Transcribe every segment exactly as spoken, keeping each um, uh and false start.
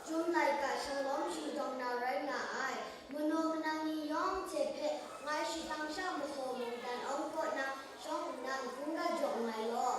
Chyum laika shanglawm shingtawng na rai nga ai. Manaw manang ni yawng hte hpe ngai shadang sha mahaw mungdan awng kaw na shawng nnan hkungga jaw nngai law.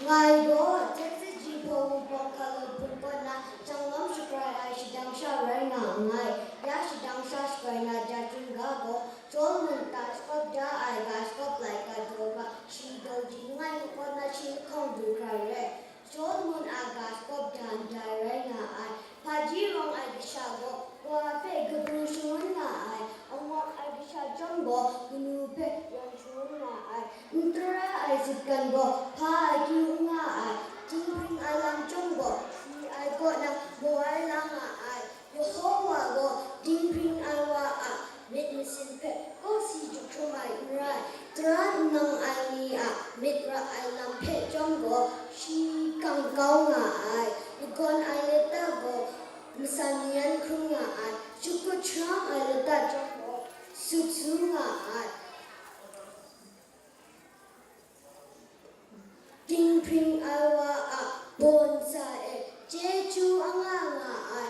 Ngai gaw Tekzit Jinghpaw Wunpawng Hkalu Hpun kaw na shanglawm shakrai ai shadang sha rai nga nngai. Ya shadang sha shakrai na jahtum ga gaw, Shawl mun ta shakawp da ai ga shakawp laika daw ga, shi daw di langai ngut kaw na shi lahkawng du hkra re. Shawl mun a ga shakawp da ndai rai nga ai. Hpaji rawng ai kasha gaw, wa hpe kabru shangun nga ai. Angawk ai kasha chyawm gaw, kanu hpe yawng shangun nga ai. N tara ai sutgan gaw, hpa ai kyu n nga ai. Dinghpring ai lam chyawm gaw, si ai kaw na maw ai la nga ai. Yehowa gaw dinghpring ai wa a myit masin hpe kawsi jahkrum ai n rai, tara nlang ai ni a myit ra ai lam hpe chyawm gaw, shi kang kau nga ai. Lagawn ai lata gaw matsan mayan hkrum nga ai, shakut sharang ai lata chyawm gaw, sut su nga ai. Dinghpring ai wa a bawn sa e chyeju anga nga ai.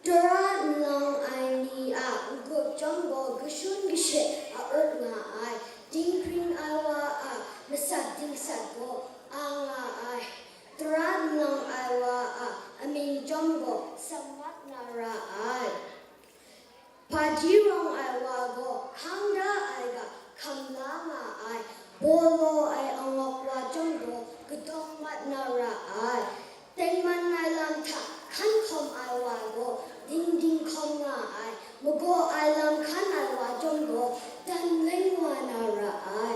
Tara nlang ai ni a n-gup chyawm gaw kashun kashe a up nga ai. Dinghpring ai wa a masat dingsat gaw a nga ai. Tara nlang ai wa a amying chyawm gaw sammat na ra ai. Hpaji rawng ai wa gaw hkang da ai ga hkam la nga ai, baw law ai angawk wa chyawm gaw kadawng mat na ra ai. Tengman ai lam hta hkan hkawm ai wa gaw dingding hkawm nga ai, magaw ai lam hkan ai wa chyawm gaw dan leng wa na ra ai.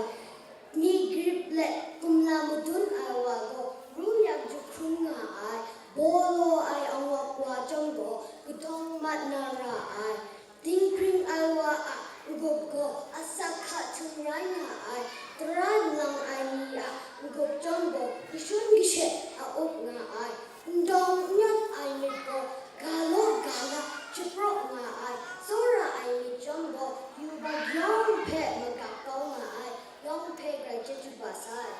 Ni grip let kumla madun ai wa gaw ru yak jahkrum nga ai, baw law ai angawk wa chyawm gaw kadawng mat na ra ai. Dinghpring ai wa a n-gup gaw asak hka htung rai nga ai, tara nlang ai ni a n-gup chyawm gaw kashun kashe a up nga ai, n dawng n yawt ai myit gaw ga law ga la shapraw nga ai, tsawra ai myit chyawm gaw yubak yawng hpe magap kau nga ai, yawng hpe grai chyeju ba sai.